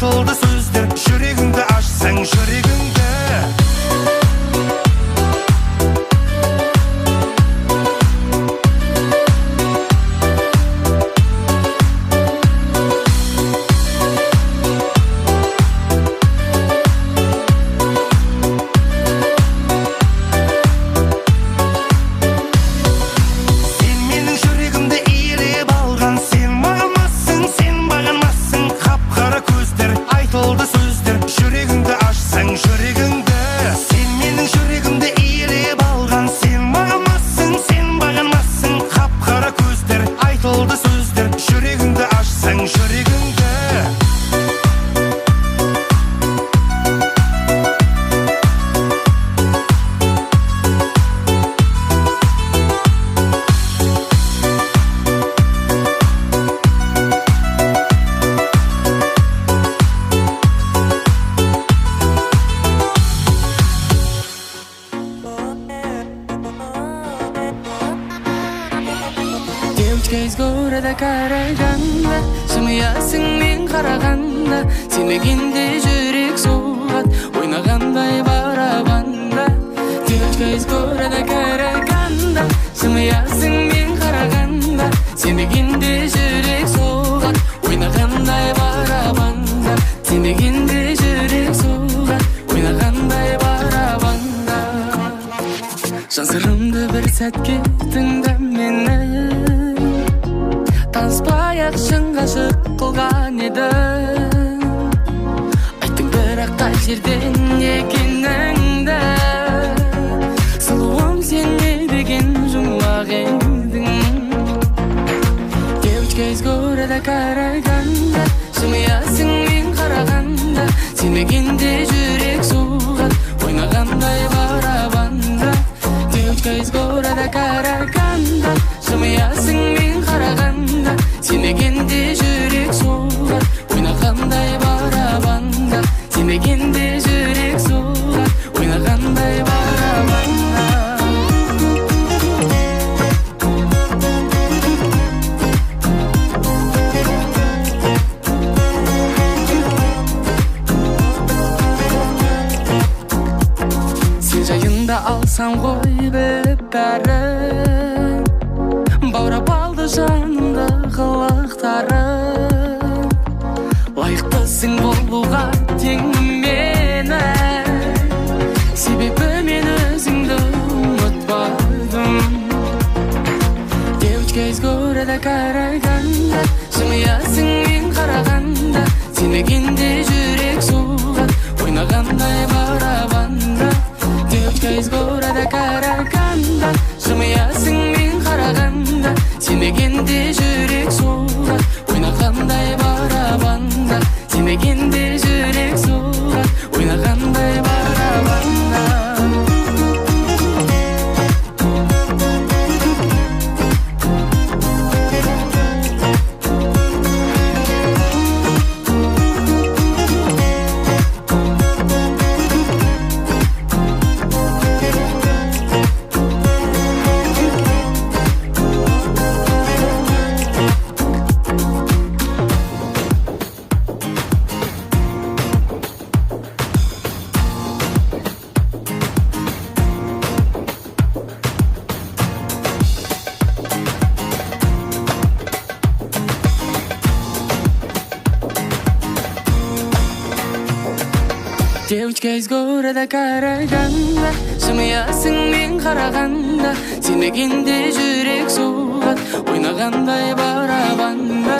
Айтылды сөздер, жүрегіңді ашсаң жүрегіңді. Девочка из города Караганда, жымиясың мен қарағанда, сенбегенде жүрек соғады, ойнағандай барабанда. Девочка из города Караганда, жымиясың мен қарағанда, сенбегенде жүрек соғады, ойнағандай барабанда. Сенбегенде жүрек соғады, ойнағандай барабанда. Жан сырымды бір сәтке тыңда мені, таныспай-ақ шын ғашық қылған едің. Айттың бірақ қай жерден екеніңді, сұлуым сен не деген жұмбақ едің. Девочка из города Караганда, жымиясың мен қарағанда, сенбегенде жүрек соғады, ойнағандай барабанда. Девочка из города Караганда, жымиясың мен қарағанда, сенбегенде жүрек соғады, ойнағандай барабанда. Сенбегенде жүрек соғады, ойнағандай барабанда. Сен жайында алсам ғой біліп бәрін, баурап алды жанымды қылықтарың. Лайықтысың болуға тең мені, себебі мен өзіңді ұмытпадым. Девочка из города Караганда, жымиясың мен қарағанда, сенбегенде жүрек соғады, ойнағандай барабанда. Девочка из города Караганда, жымиясың мен қарағанда, сенбегенде жүрек соғады, ойнағандай барабанда. Сенбегенде жүрек соғады, ойнағандай барабанда. Девочка из города Караганда, жымиясың мен қарағанда, сенбегенде жүрек соғады, ойнағандай барабанда.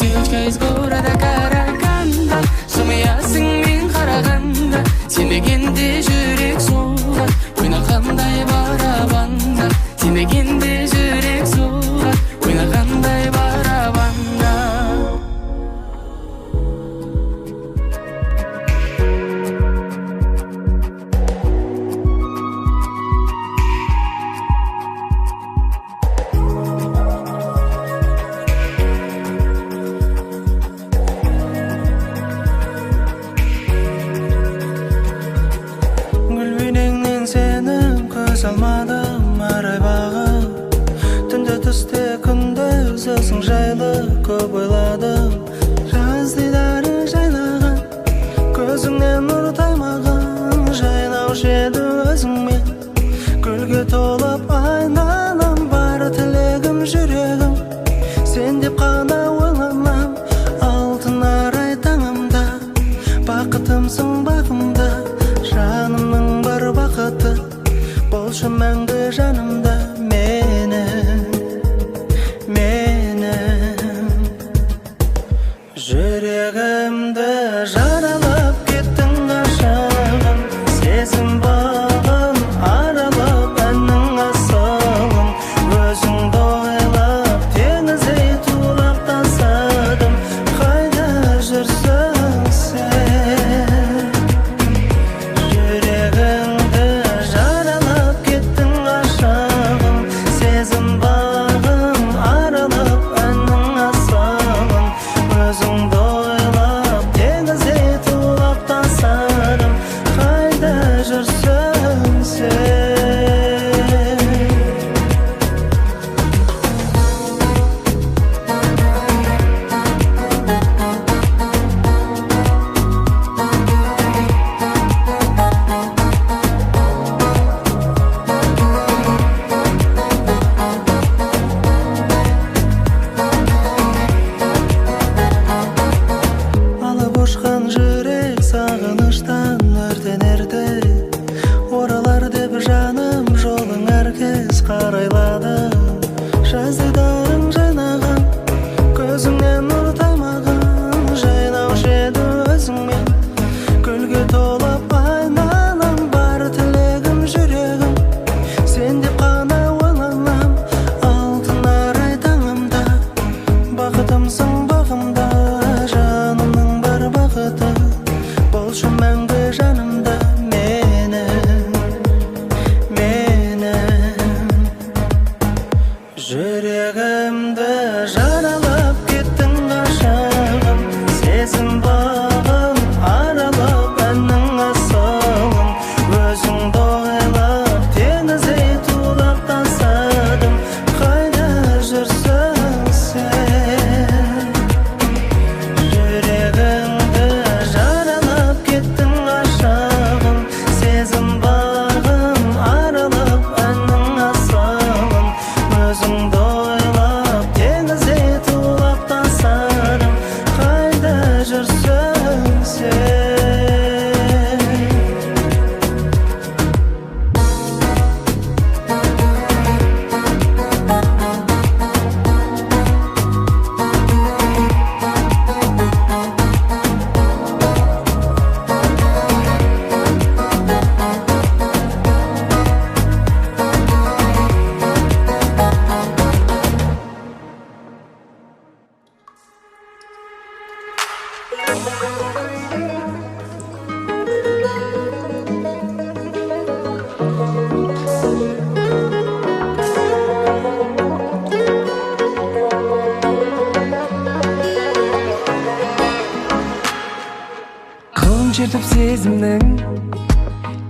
Девочка из города Караганда, жымиясың мен қарағанда, сенбегенде жүрек соғады, ойнағандай барабанда. Сенбегенде жүрек соғады, ойнағандай барабанда. Ұшқан жүрек сағыныштан өртенерде, оралар деп жаным жолың әркез қарайлады. Жаз дидарың жайнаған, көзіңнен нұр тамаған, жайнаушы еді өзіңмен гүлге толып айналам. Бар тілегім жүрегім сен деп қана ойланам. Алтын арай таңымда бақытымсың бағымда, жанымның бар бақыты болшы мәңгі жанымда. Менің, менің жүрегімді жаралап кеттің ғашығым, сезім бағын аралап әннің асылын. Өзіңді ойлап теңіздей тулап тасыдым, қайда жүрсің сен? Жүрегімді жаралап кеттің ғашығым, сезім бағын аралап әннің асылын. Өзіңді ойлап теңіздей тулап тасыдым, қайда жүрсің сен? Қылын шертіп сезімнің,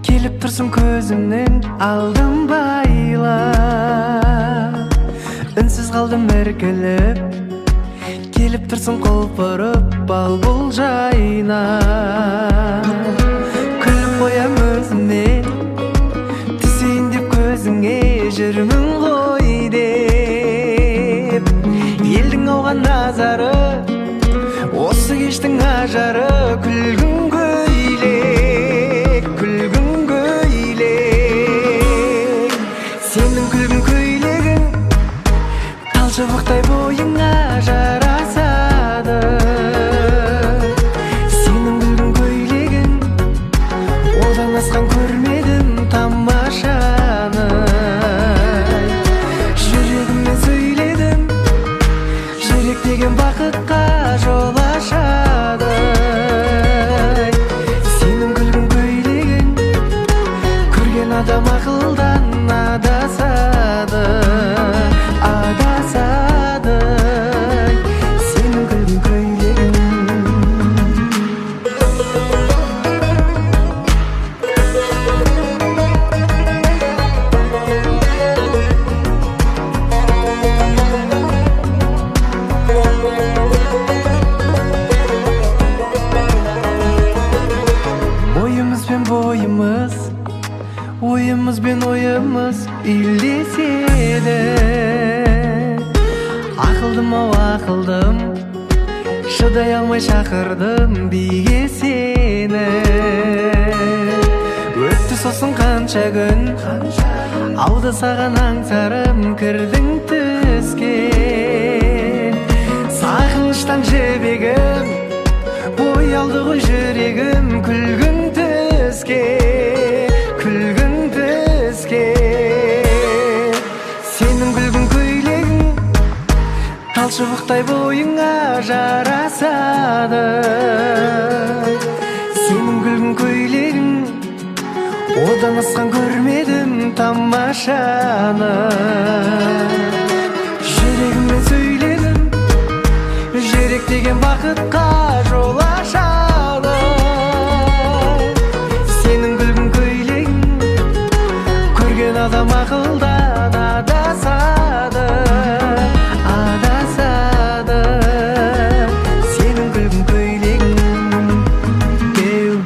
келіп тұрсың көзімнің алдын байлап. Үнсіз қалдым іркіліп, келіп тұрсың құлпырып бал бұл жайнап. Күліп қоям өзіме, түсейін деп көзіңе жүрмін ғой деп. Елдің ауған назары, осы кештің ажары, күлгін көйлек, күлгін көйлек. Сенің күлгін көйлегің тал шыбықтай бойыңа жарасады. Сенің күлгін көйлегің одан асқан көрмедім тамашаны. Жүрегіммен сөйледім, жүрек деген бақытқа жол ашады. Сенің күлгін көйлегің көрген адам ақылдан адасады, адасады. Сенің күлгін көйлегің. Бойымыз бен бойымыз, ойымыз бен ойымыз үйлеседі. Ақылдым ау ақылдым, шыдай алмай шақырдым биге сені. Өтті сосын қанша күн, ауды саған аңсарым, кірдің түске. Сағыныштан жібегім, боялды ғой жүрегім күлгін түске, күлгін түске. Сенің күлгін көйлегің тал шыбықтай бойыңа жарасады. Сенің күлгін көйлегің одан асқан көрмедім тамашаны. Жүрегіммен сөйледім, жүрек деген бақытқа жол ашады. Сенің күлгін көйлегің көрген адам ақылдан адасады, адасады. Сенің күлгін көйлегің деу.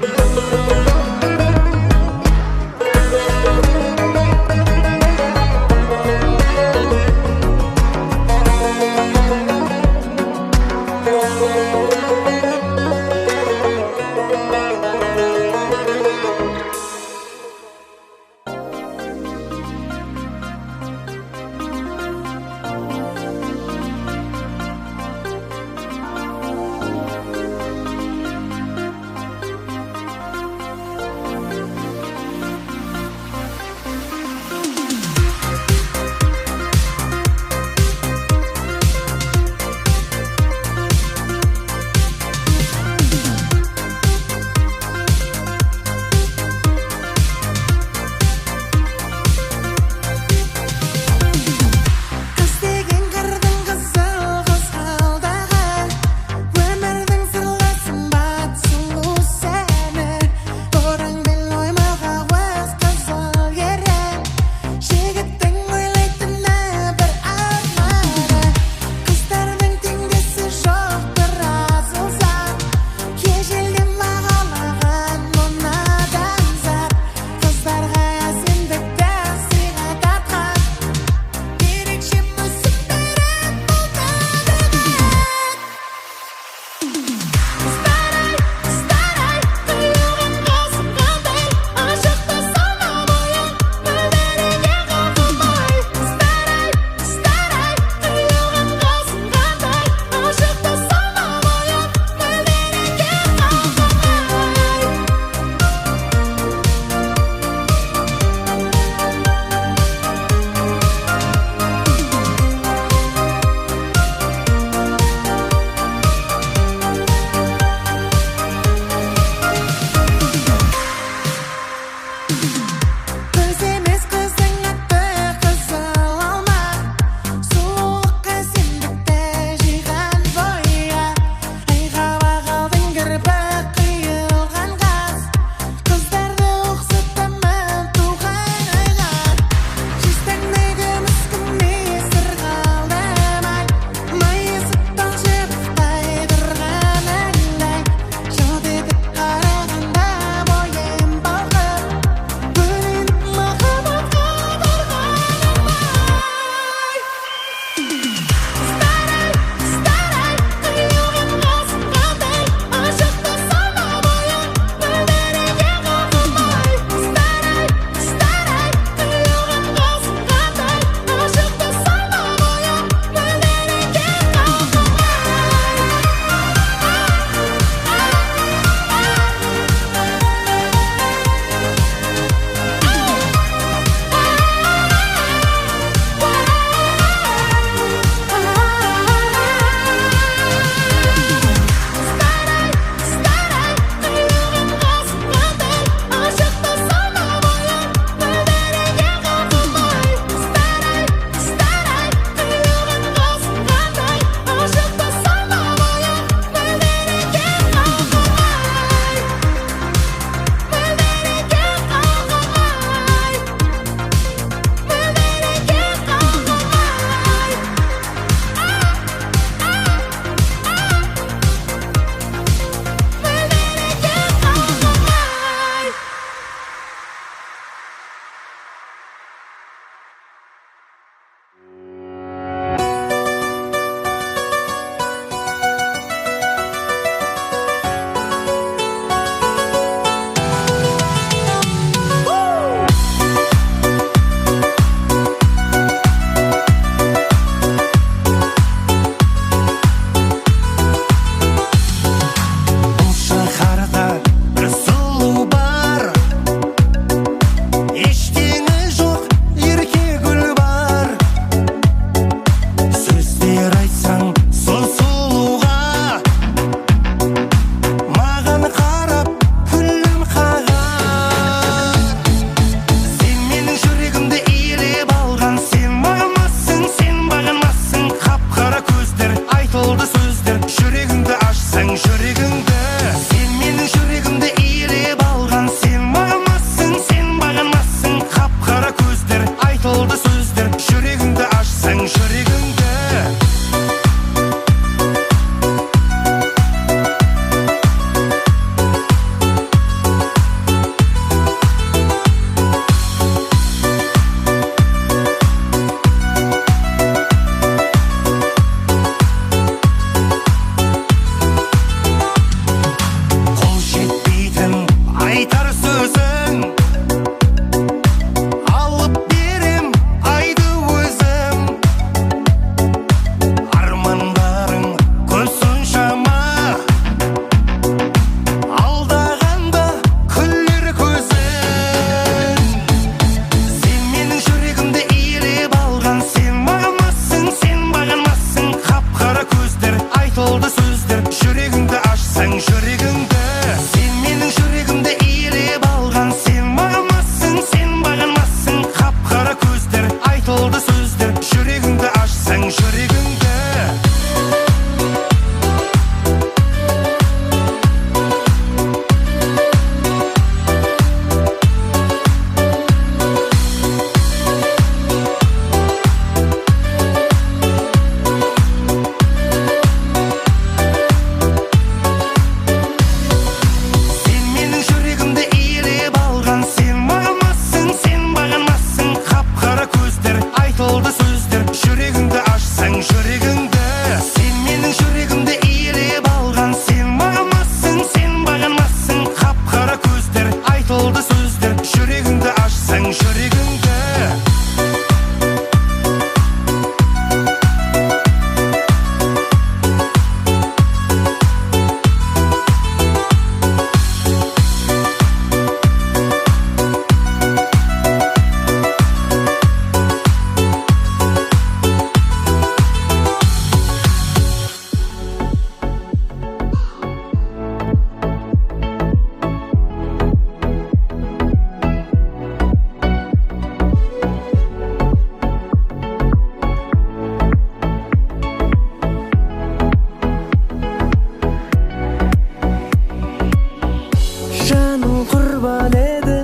құрбан еді.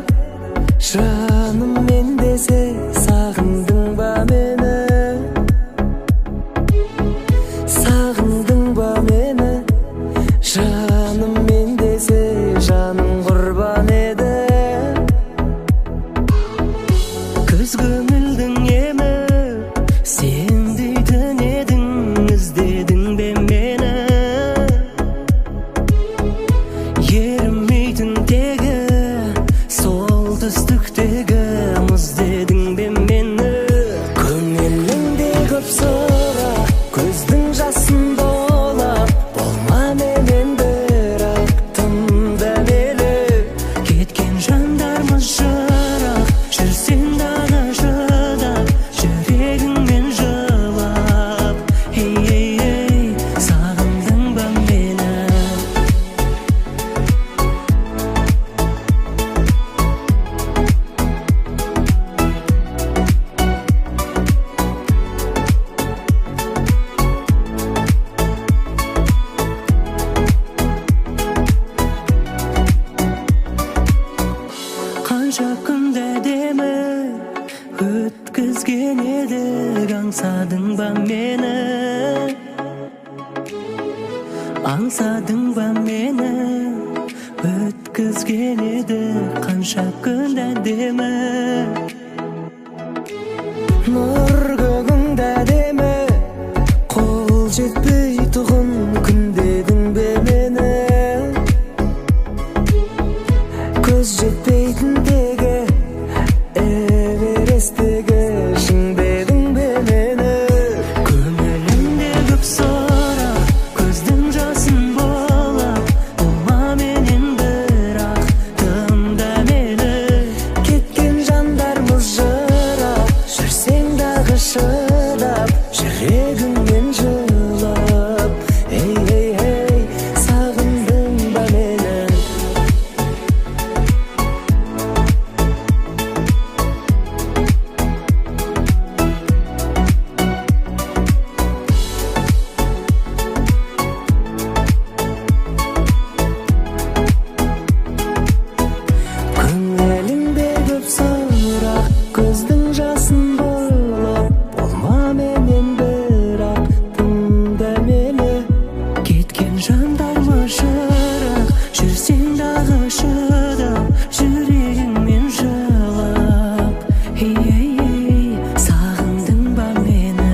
Жаным мен десе сағындың ба мені? Сағындың ба мені? Жаным мен десе жаның құрбан еді. Көз көңілдің емі сен дейтін едің, іздедің бе мені? Ерімейтін тегі солтүстіктегі мұз дедің бе мені? Көңіліңде көп сұрақ, көздің жасын долап, болма менен бірақ тым дәмелі. Кеткен жандармыз жырақ, жүрсең дағы шыдап, жүрегіңмен жылап. Ей, ей, ей, сағындың ба мені? Қанша күнді әдемі өткізген едік, аңсадың ба мені? Аңсадың ба мені? Өткізген едік қанша күн әдемі. Нұр көгіңді әдемі, қол жетпей тұғын күн дедің бе мені? Көз жетпейтін тегі Эвересттегі шың дедің бе мені? Көңілімде көп сұрақ, көздің жасын болап, болма менен бірақ тым дәмелі. Кеткен жандармыз жырақ, жүрсең дағы шыдап, жүрегіңмен жылап. Ей, ей, ей, сағындың ба мені? Көңіліңде көп сұрақ, көздің жасын бойлап, болма менен бірақ тым дәмелі. Кеткен жандармыз жырақ, жүрсең дағы шыдап, жүрегіңмен жылап. Ей, ей, ей, сағындың ба мені?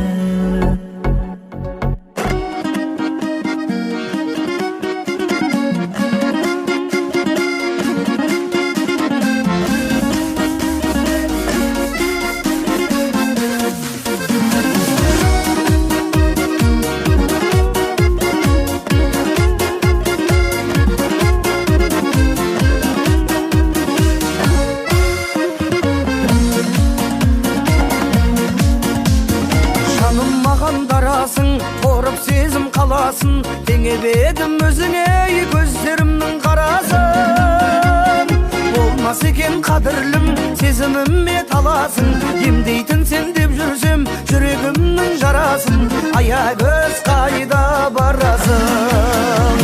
Жаным маған дарасың, қорып сезім қаласын, теңеп едім өзіңе көздерімнің қарасын. Болмас екен қадірлім, сезіміме таласың, емдейтін сен деп жүрсем жүрегімнің жарасын. Ая көз қайда барасың?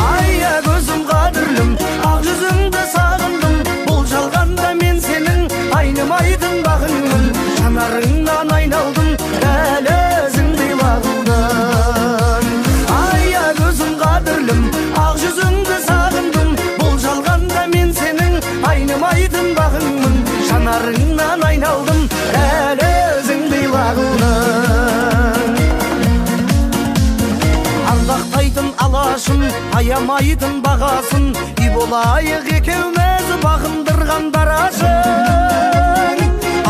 Ая көзім қадірлім, ақ жүзіңді сағындым, бұл жалғанда мен сенің айнымайтын бағыңмын. Жанарыңнан айналдым, дәл өзіңдей лағылдым. Ая көзім қадірлім, ақ жүзіңді сағындым, бұл жалғанда мен сенің айнымайтын бағыңмын. Жанарыңнан айналдым, дәл өзіңдей лағылдым. Ардақтайтын алашым, аямайтын бағасын, үй болайық екеуміз бағындырған дарашың.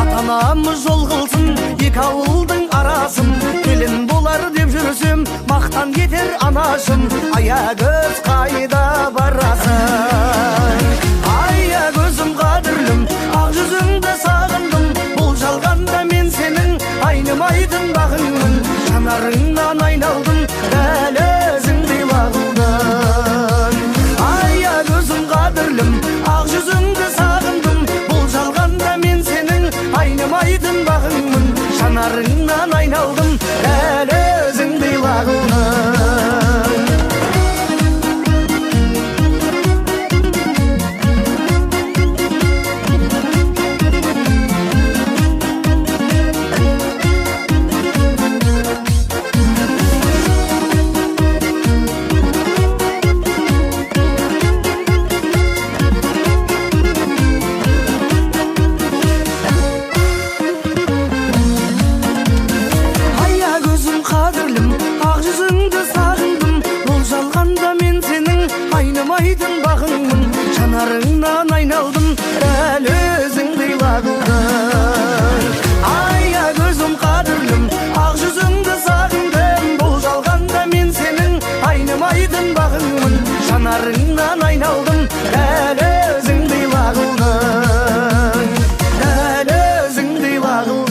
Ата-анамыз жол қылсын екі ауылдың арасын, келін болар деп жүрсем мақтан етер анашым. Ая көз қайда барасың? Ая көзім қадірлім, ақ жүзіңді сағындым, бұл жалғанда мен сенің айнымайтын бағыңмын. Жанарыңнан айналдым, дәл өзіңдей лағылдым. Ая көзім қадірлім, ақ жүзіңді сағындым, бұл жалғанда мен сенің айнымайтын бағыңмын. Жанарыңнан айналдым, дәл өзіңдей лағылдым. Жанарыңнан айналдым, дәл өзіңдей лағылдың. Ая көзім қадірлім, ақ жүзіңді сағындым. Бұл жалғанда мен сенің айнымайтын бағыңмын. Жанарыңнан айналдым, дәл өзіңдей лағылдың. Дәл өзіңдей лағылдың.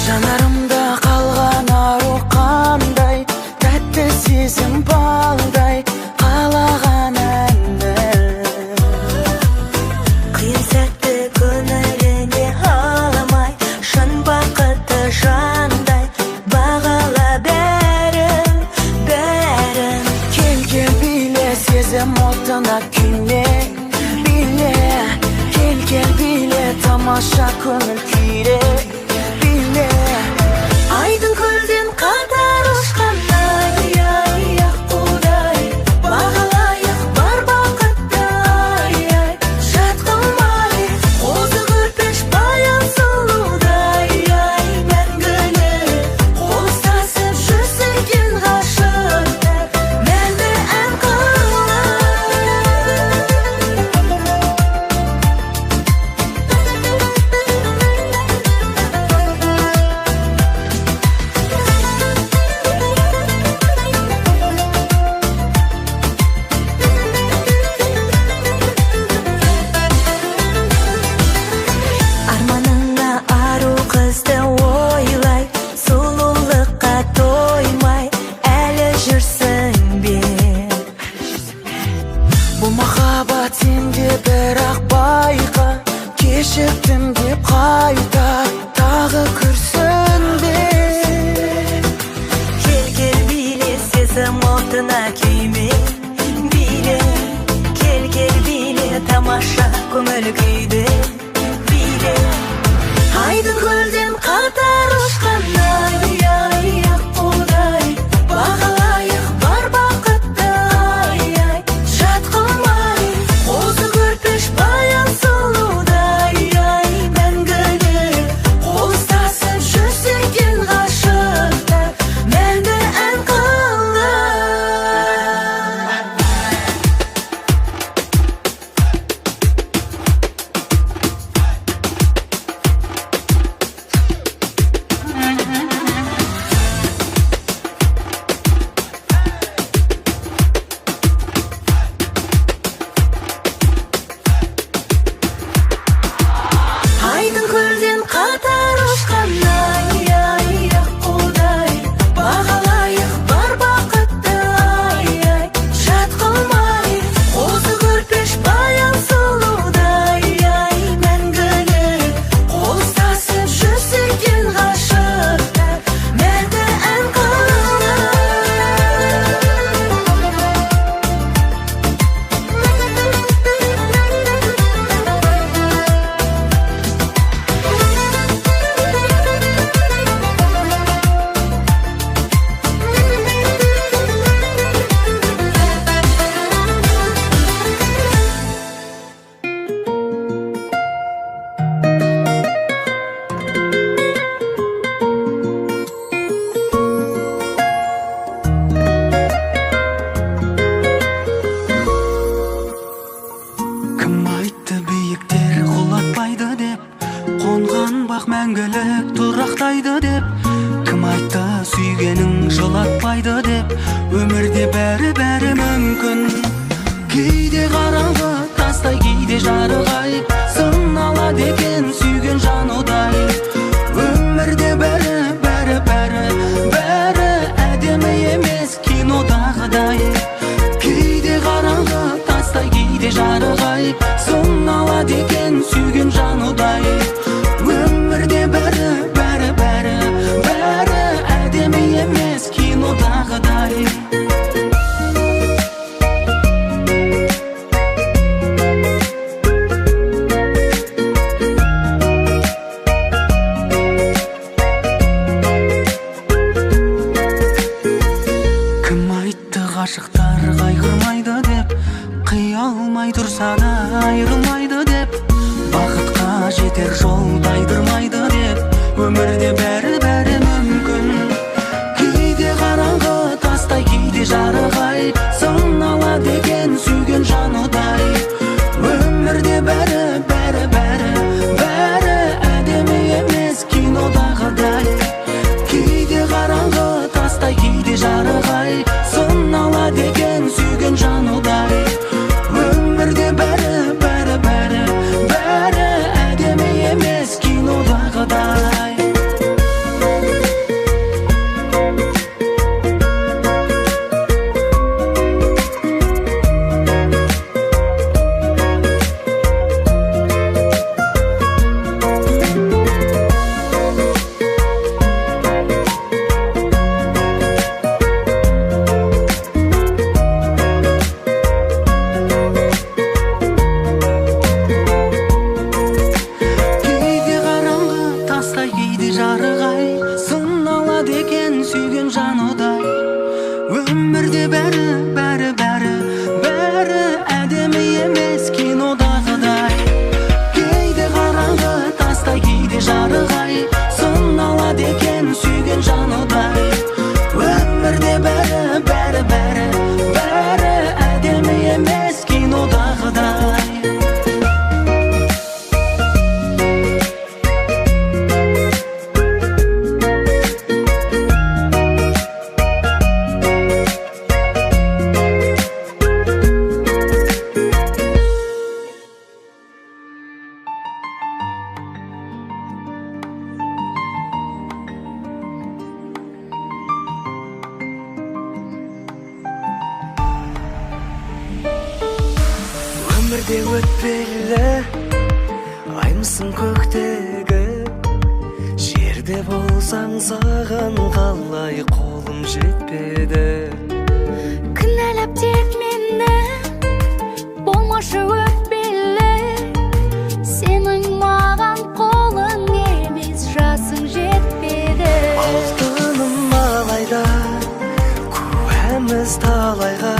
Жанарымда қалған ару қандай, тәтті сезім балдай, қалаған әнім. Қиын сәтті көңіліңе алмай, шын бақытты жандай, бағала бәрін, бәрін. Кел, кел, биле, сезім отына күйме, биле. Кел, кел, биле, тамаша көңіл күйде, биле. Айдын көлден қатар ұшқандай, ай, аққудай, бағалайық бар бақытты, ай, ай, жат қылмай, қозы көрпеш баян сұлудай, ай, мәңгілік қол ұстасып жүрсек ғашықтар, мәнді ән қылып. Арманыңа ару қызды ойлай, сұлулыққа тоймай, әлі жүрсің бе? Бұл махаббат сенде, бірақ байқа, кешіктім деп қайта тағы күрсінбе. Кел, кел, биле, сезім отына күйме, биле. Кел, кел, биле, тамаша көңіл күйде, биле. Айдын көлден қатар ұшқандай, ай, аққудай, бағалайық бар бақытты, ай, ай, жат қылмай, қозы көрпеш баян сұлудай, ай, мәңгілік қол ұстасып жүрсек ғашықтар, мәнді ән қылып. Өмірде бәрі-бәрі мүмкін. Кейде қараңғы тастай, кейде жарық ай, сыналады екен сүйген жанудай. Өмірде бәрі, бәрі, бәрі, бәрі әдемі емес кинодағыдай. Кейде қараңғы тастай, кейде жарық ай, сыналады екен сүйген жанудай. Өмірде бәрі, бәрі, бәрі, бәрі әдемі емес кинодағыдай. Кім айтты ғашықтар қайғырмайды деп, қия алмай тұрса да айырылмайды деп, бақытқа жетер жол тайдырмайды деп. Өмірде бәрі-бәрі мүмкін. Кейде қараңғы тастай, кейде жарық ай, сыналады екен сүйген жанудай. Өмірде бәрі, бәрі, бәрі, бәрі әдемі емес кинодағыдай. Кейде қараңғы тастай, кейде жарық ай, сыналады екен сүйген жанудай. Өмірде бәрі, бәрі, бәрі, бәрі әдемі емес кинодағыдай. Кейде қараңғы тастай, кейде жарық ай, сыналады екен сүйген жанудай. Өмірде бәрі, бәрі, бәрі, бәрі әдемі емес кинодағыдай. Кейде қараңғы тастай, кейде жарық ай, сыналады екен сүйген жанудай. Өмірде бәрі, бәрі, бәрі, бәрі әдемі емес кинодағыдай. Өмірде өтпелі аймысың көктегі, жерде болсаң саған қалай қолым жетпеді. Кінәлап тек мені, болмашы өкпелі, сенің маған қолың емес, жасың жетпеді. Алтыным алайда, куәміз талайға,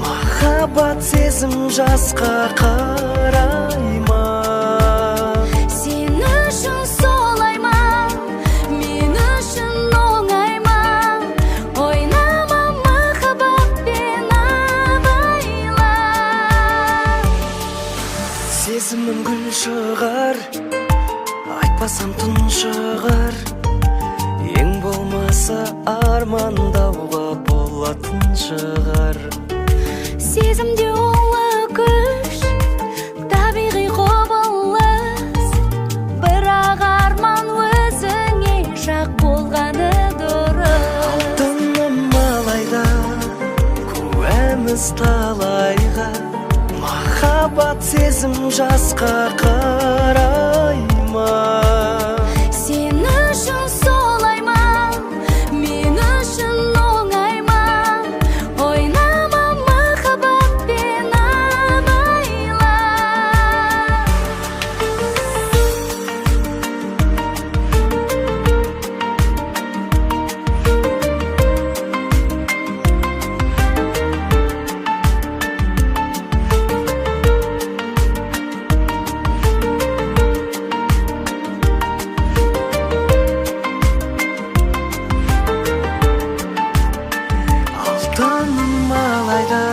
махаббат сезім жасқа қарай ма? Сен үшін солай ма, мен үшін оңай ма? Ойнама махаббатпен, абайла. Сезімім гүл шығар, айтпасам тұншығар, ең болмаса армандауға болатын шығар. Сезімде ұлы күш, табиғи құбылыс, бірақ арман өзіңе жақ болғаны дұрыс. Алтыным алайда, куәміз талайға, махаббат сезім жасқа қарай ма? Сен үшін солай ма, мен үшін оңай ма? Ойнама махаббатпен, абайла. Алтыным алайда,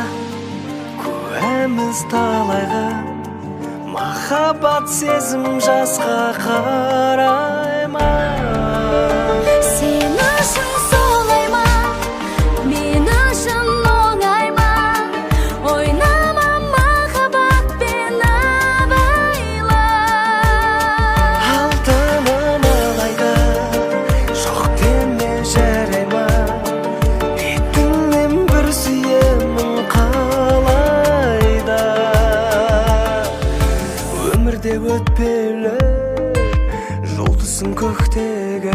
куәміз талайға, махаббат сезім жасқа қарай ма? Сен үшін солай ма, мен Көктегі.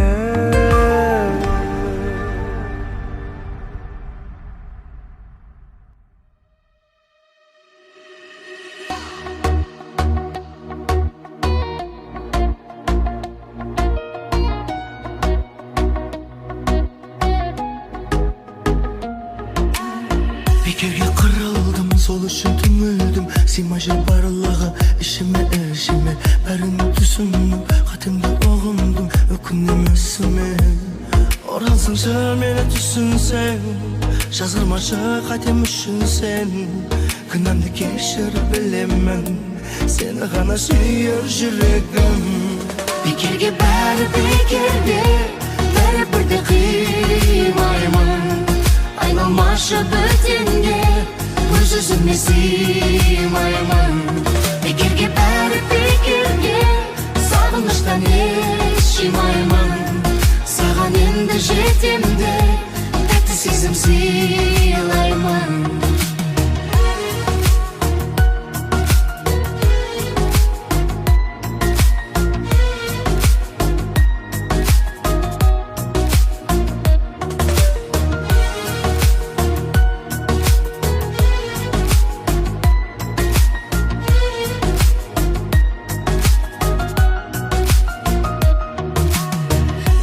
Бекерге қырылдым, сол үшін түңілдім. Сыймай жүр барлығы ішіме, ішіме. Бәрін түсіндім, қатемді ұғындым, өкінемін ісіме. Оралсаңшы мені түсінсең, жазғырмашы қатем үшін сен. Күнәмді кешір білемін, сені ғана сүйер жүрегім. Бекерге бәрі бекерге, бәрібір де қимаймын. Айналмашы бөтенге, өз өзіме сыймаймын. Бекерге бәрі бекерге, сағыныштан ес жимаймын. Саған енді жетем де, тәтті сезім сыйлаймын.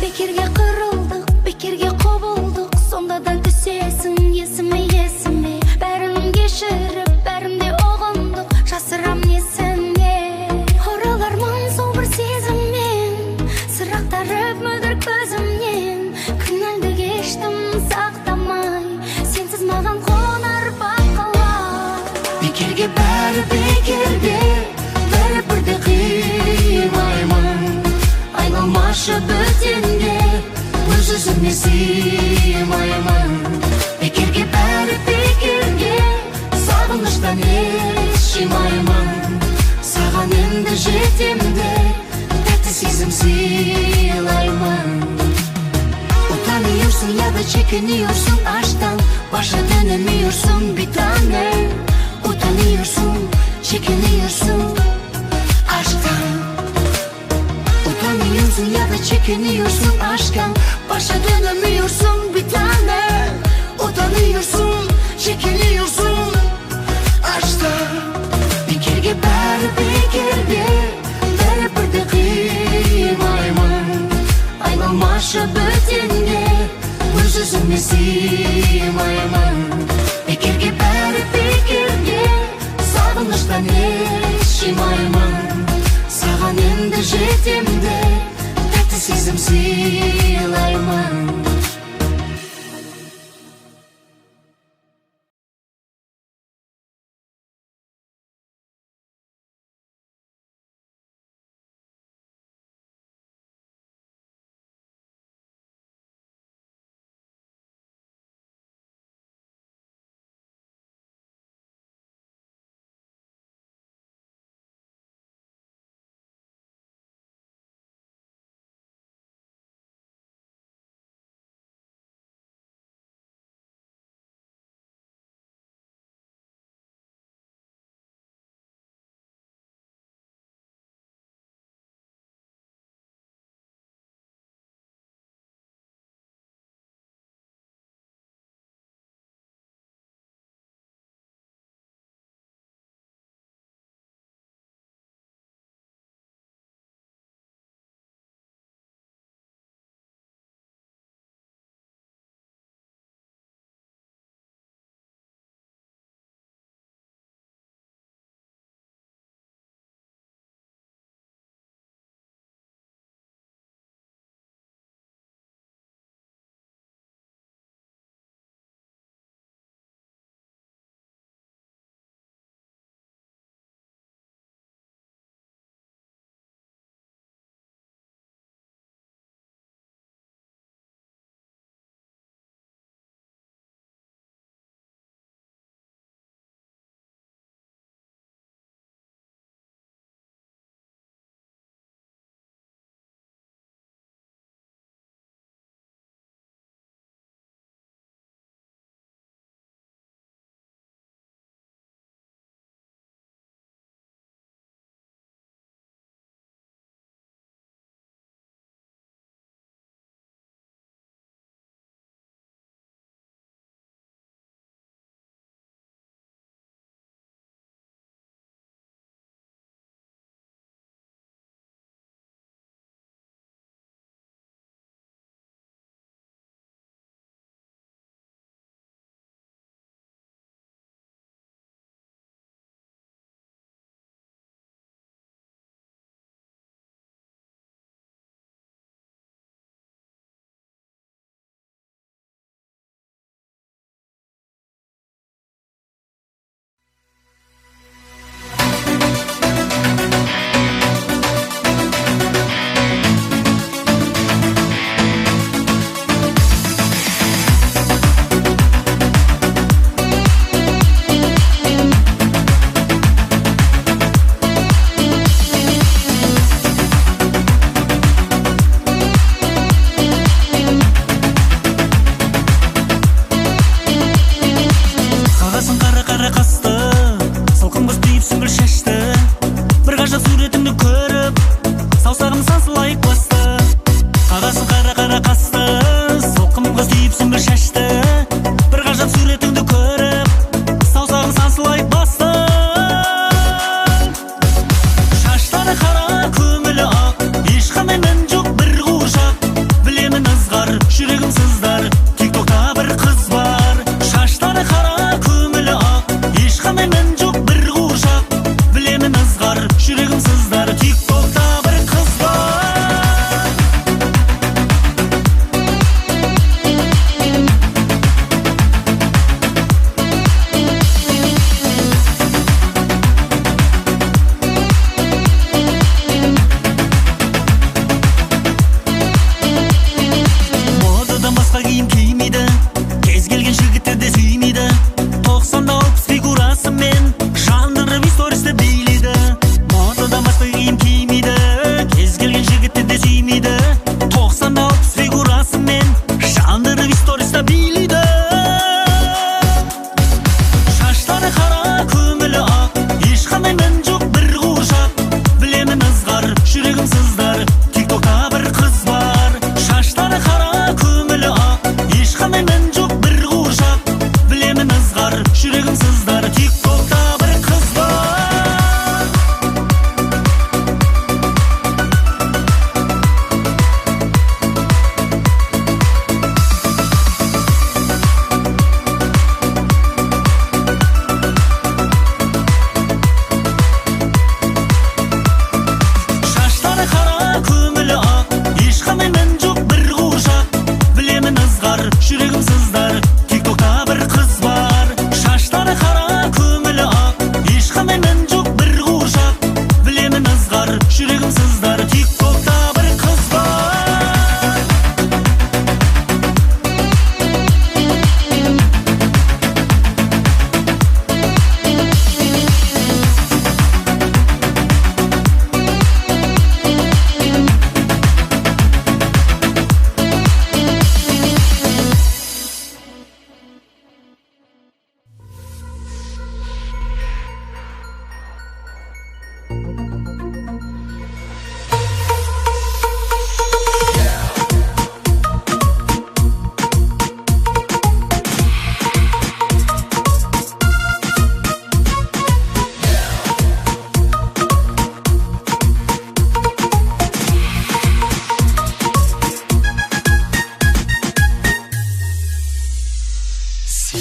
Бекерге қырылдық, бекерге құбылдық, сонда да түсесің есіме, есіме. Бәрін кешіріп, бәрін де ұғындық, жасырам несіне. Оралармын сол бір сезіммен, сыр ақтарып мөлдір көзімнен. Күнәмді кештім сақтамай, сенсіз маған қонар бақалар. Бекерге бәрі бекерге, бәрібір де қимаймын. Айналмашы бөтенге, өз өзіме сыймаймын. Бекерге бәрі бекерге, сағыныштан ес жимаймын. Саған енді жетем де, тәтті сезім сыйлаймын. Utanıyorsun ya da çekiniyorsun aşktan, başa dönemiyorsun bir tane. Utanıyorsun, çekiniyorsun aşktan. Utanıyorsun ya da çekiniyorsun aşktan, başa dönemiyorsun bir tane. Utanıyorsun, çekiniyorsun aşktan. Бекерге бәрі бекерге, бәрібір де қимаймын. Айналмашы бөтенге, өз өзіме сыймаймын. Бекерге бәрі бекерге, сағыныштан ес жимаймын. Саған енді жетем де, тәтті сезім сыйлаймын.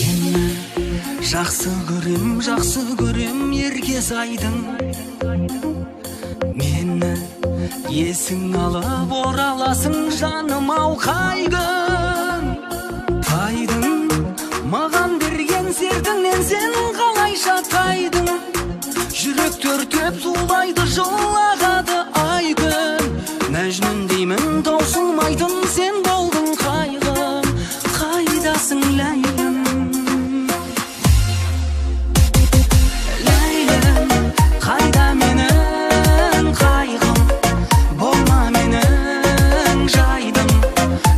Сені жақсы көрем, жақсы көрем, ерке сайдың. Мені есің алып ораласың, жаным ау, қай күн тайдың? Маған берген сертіңнен сен қалайша тайдың? Жүрек өртеп зулайды, жылағады ай күн. Мәжнүн деймін, таусылмайтын сен болдың қайғым. Қайдасың, Ләйлім? Ләйлім, қайда менің қайғым? Болма менің жайдым.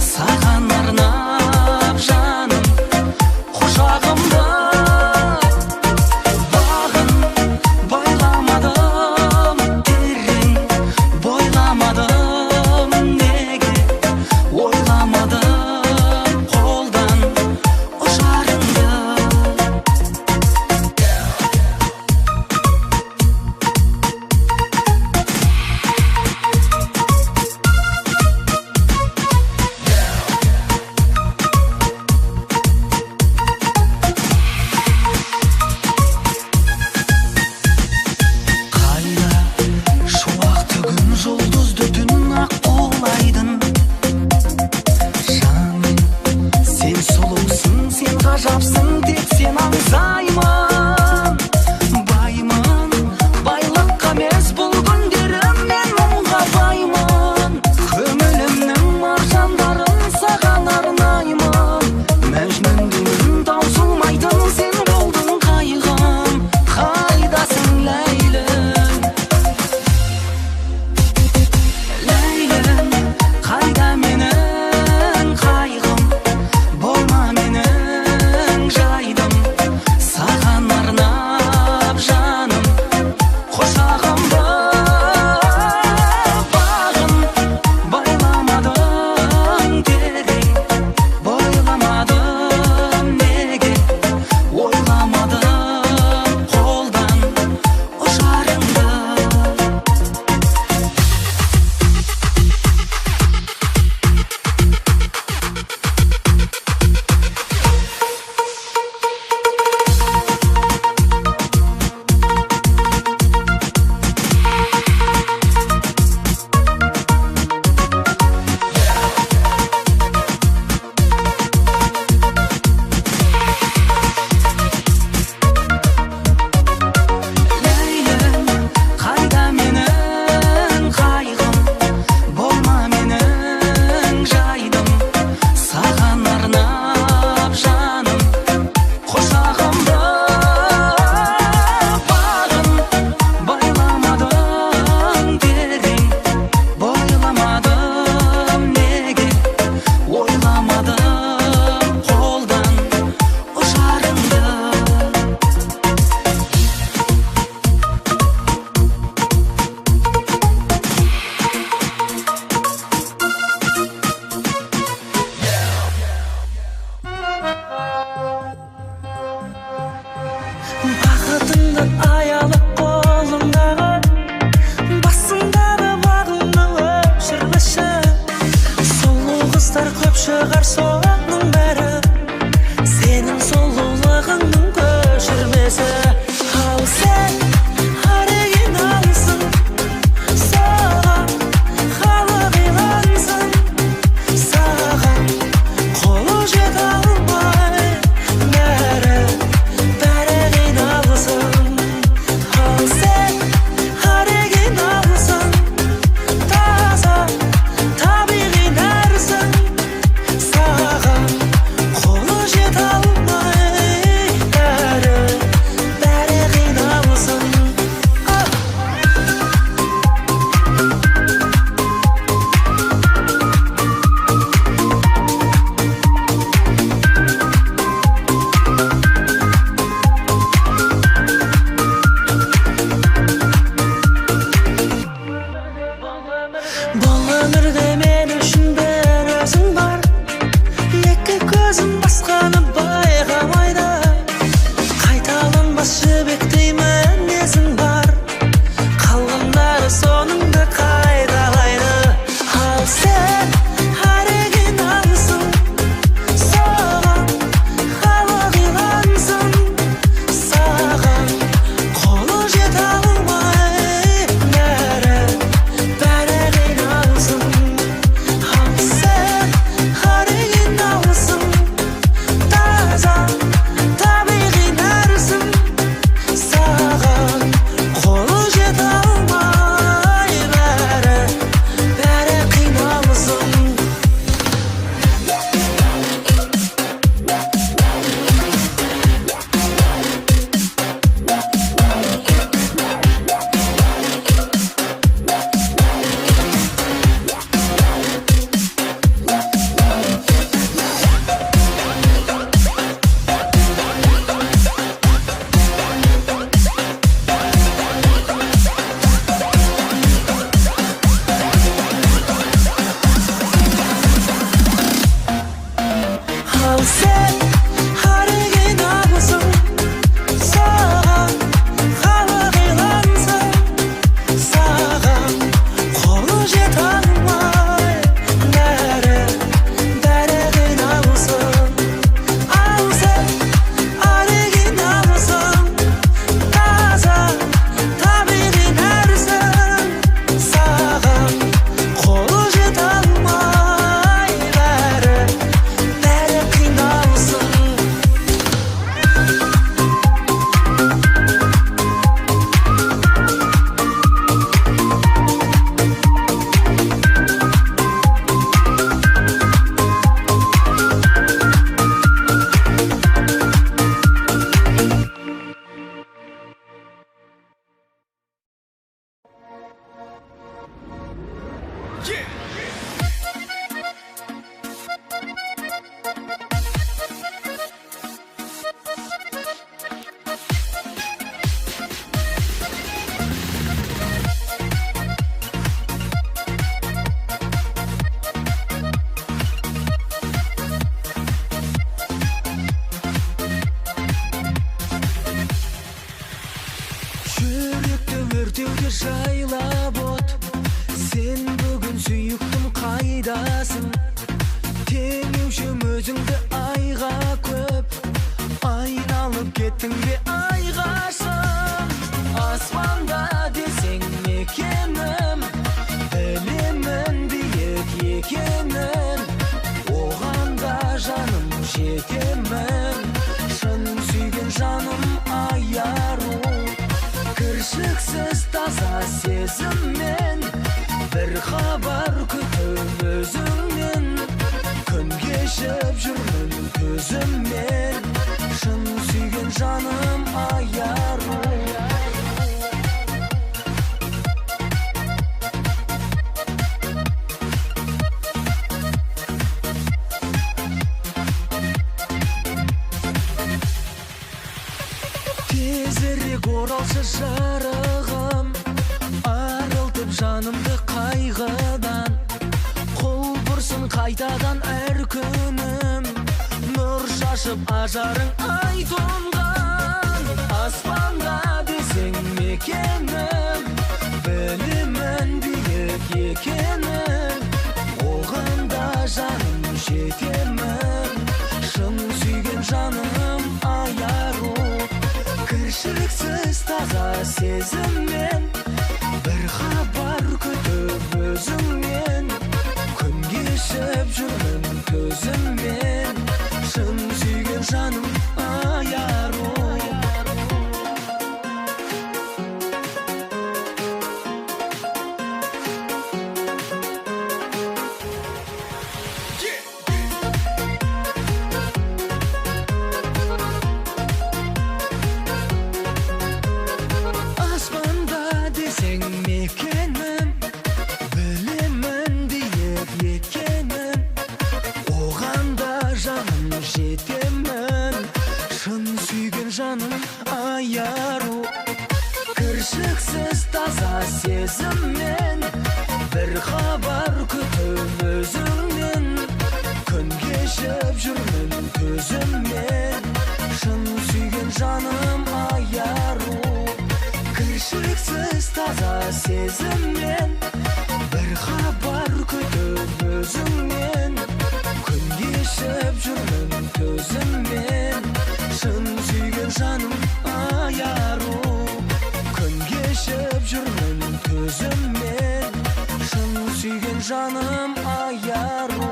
Саған арнап жаным құшағымды, бағын байламадым, терең бойламадым, неге ойламадым қолдан ұшарыңды? Қайда шуақты күн, жұлдызды түн, аққулайдың? Жаным, сен сұлусың, сен ғажапсың, тек сен аңсаймын. Баймын, байлыққа емес, бұл күндері мен мұңға баймын. Көңілімнің маржандарын саған арнаймын. Мәжнүн деймін, таусылмайтын сен болдың қайғым. Қайдасың, Ләйлім? Ләйлім, қайда менің қайғым? Болма менің жайдым. Саған арнап жаным құшағымды, бағын байламадым, терең бойламадым, неге ойламадым қолдан ұшарыңды? Ләйлім, қайда менің қайғым? Болма менің жайдым. Саған арнап жаным құшағымды, бағын байламадым, терең бойламадым, неге ойламадым қолдан ұшарыңды? Бақытыңды аялы қолыңдағы, басыңдағы бағыңды өшірмеші. Сұлу қыздар көп шығар, соның бәрі сенің сұлулығыңның көшірмесі. Ал сен оригиналсың, саған халық илансын. Саған қолы жете алмай, бәрі, бәрі қиналсын. Ал сен оригиналсың, таза табиғи нәрсің. Саған қолы жете алмай, бәрі Жайлап от, сен бүгін сүйіктім қайдасың? Теңеушім өзіңді айға көп, айналып кеттің бе айғашым? Аспанда десең мекенім, білемін биік екенін, оған да жаным жетемін. Шын сүйген жаным аяру, кіршіксіз таза сезіммен, бір хабар күтіп өзіңнен, күн кешіп жүрмін төзіммен. Шын сүйген жаным аяру. Тезірек оралшы жарығым, арылтып жанымды қайғыдан, құлпырсын қайтадан әр күнім, нұр шашып ажарың ай тұнған. Аспанда десең мекенім, білемін биік екенін, оған да жаным жетемін. Шын сүйген жаным аяру, кіршіксіз таза сезіммен, бір хабар күтіп өзіңнен, күн кешіп жүрмін төзіммен. Шын сүйген жаным аяру. Аспанда десең мекенім, білемін биік екенін, оған да жаным жетемін. Шын сүйген жаным аяру, кіршіксіз таза сезіммен, бір хабар күтіп өзіңнен, күн кешіп жүрмін төзіммен. Шын сүйген жаным аяру, кіршіксіз таза сезіммен, бір хабар күтіп өзіңнен, күн кешіп жүрмін төзіммен. Шын сүйген жаным аяру, күн кешіп жүрмін төзіммен. Шын сүйген жаным аяру.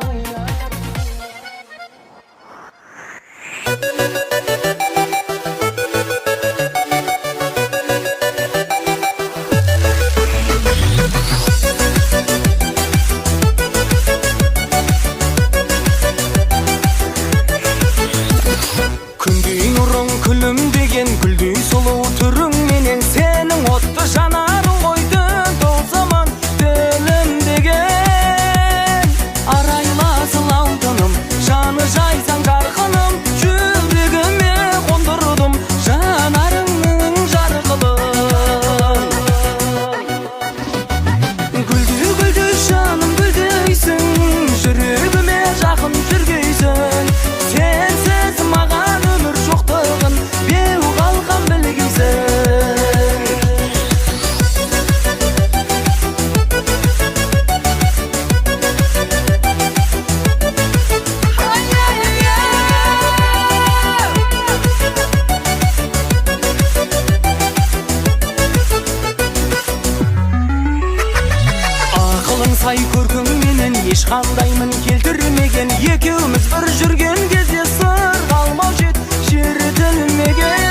Күндей нұрың күлімдеген, гүлдей сұлу түріңменен, сенің отты жанарың ғой түн толсаман тілімдеген. Арайласыл алтыным, жаны жайсаң жарқыным, жүрегіме қондырдым жанарыңның жарқылын. Гүлдей гүлдей жаным гүлдейсің, жүрегіме жақын жүргейсің, сенсіз маған өмір жоқтығын беу қалған білгейсің. Ақылың сай көркіңменен ешқандай мін келтірмеген, екеуміз бір жүрген кезде сыр қалмау жет шертілмеген.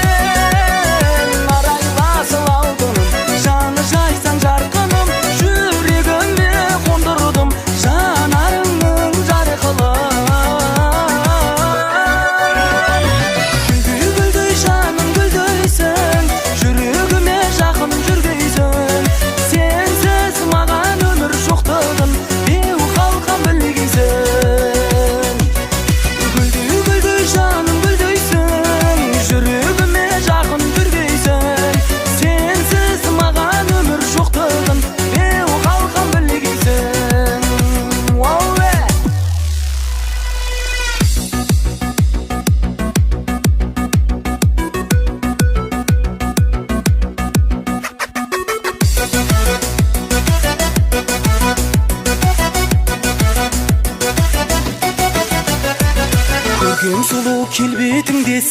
Арайласыл алтыным, жаны жайсаң жарқыным, жүрегіме қондырдым жанарыңның жарқылын. Гүлдей гүлдей жаным гүлдейсің, жүрегіме жақын жүргейсің, сенсіз маған өмір жоқтығын беу қалқан білгейсің. Гүлдей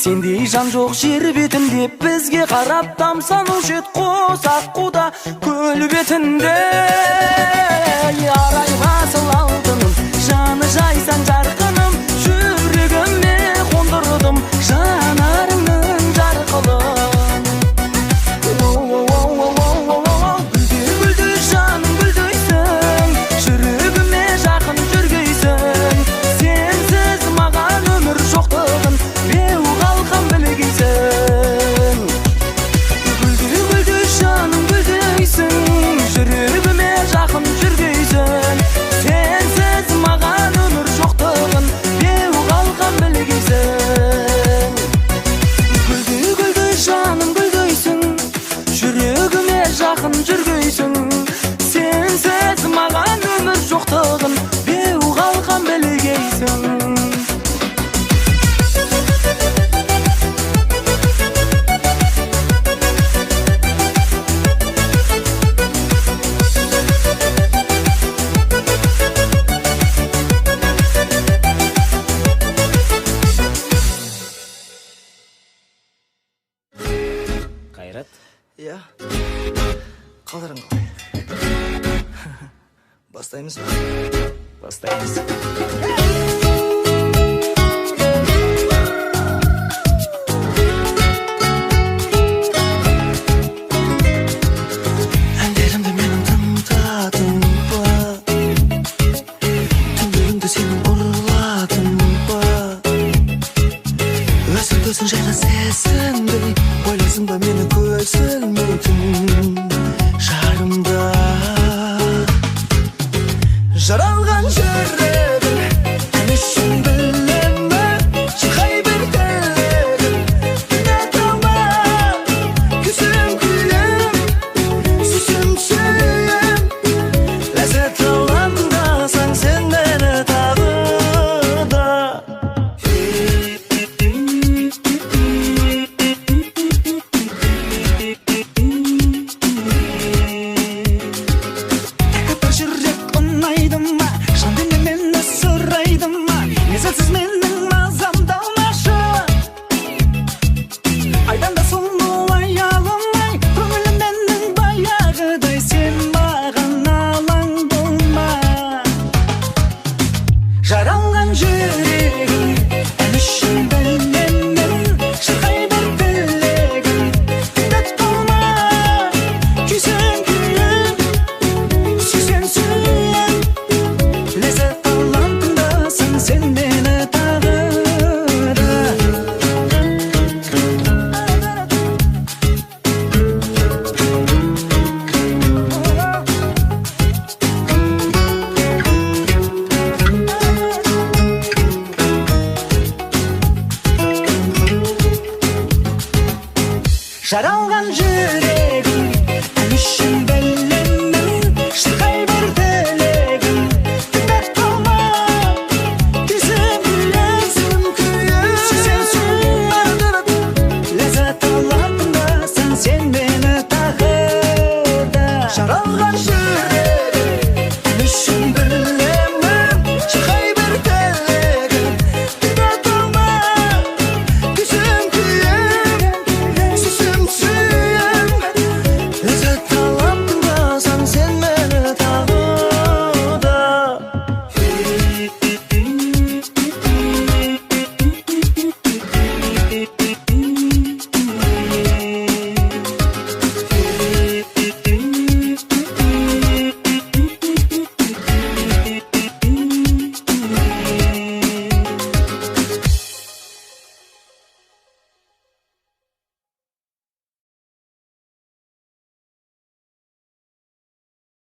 Сендей жан жоқ жер бетінде, бізге қарап тамсанушы ед қос аққуда көл бетінде. Арай асыл алтыным, жаны жайсаң жарқыным, жүрегіме қондырдым жанарыңның жарқылын. Гүлдей гүлдей жаным гүлдейсің, жүрегіме жақын жүргейсің. Сенсіз маған өмір жоқтығын беу қалқам білгейсің. Гүлдей гүлдей жаным гүлдейсің, жүрегіме жақын жүргейсің. Сенсіз маған өмір жоқтығын беу қалқам білгейсің. Гүлдей гүлдей жаным гүлдейсің, жүрегіме жақын жүргейсің. Сенсіз маған өмір жоқтығын беу қалқам білгейсің. Қайрат. Иә, қалдарың қалай? Бастаймыз ба? Бастаймыз. Әндерімді менің тыңдадың ба? Түндеріңді сенің ұрладым ба? Өзіңді өзің жайлы сезінбей, ойлайсың ба мені көз ілмейтін жарымда? Жаралған жүрегім ән үшін білемі, шырқай бер тілегім, тыңдата алма. Күйсем күйем, сүйсем сүйем, ләззат аламдасаң сен мені тағы да. Тәкаппар жүрек ұнайды ма? Жан дүние мені сұрайды ма? Мезгілсіз менің мазамды алмашы. Айдан да сұлу аялымай, көңілім менің баяғыдай, сен маған алаң болма. Жаралған жүрегім ән үшін білемін, шырқай бер тілегім, тыңдатып қалма. Күйсем күйем, сүйсем сүйем, ләззат алам тыңдасаң сен мені тағы да. Жаралған жүрегім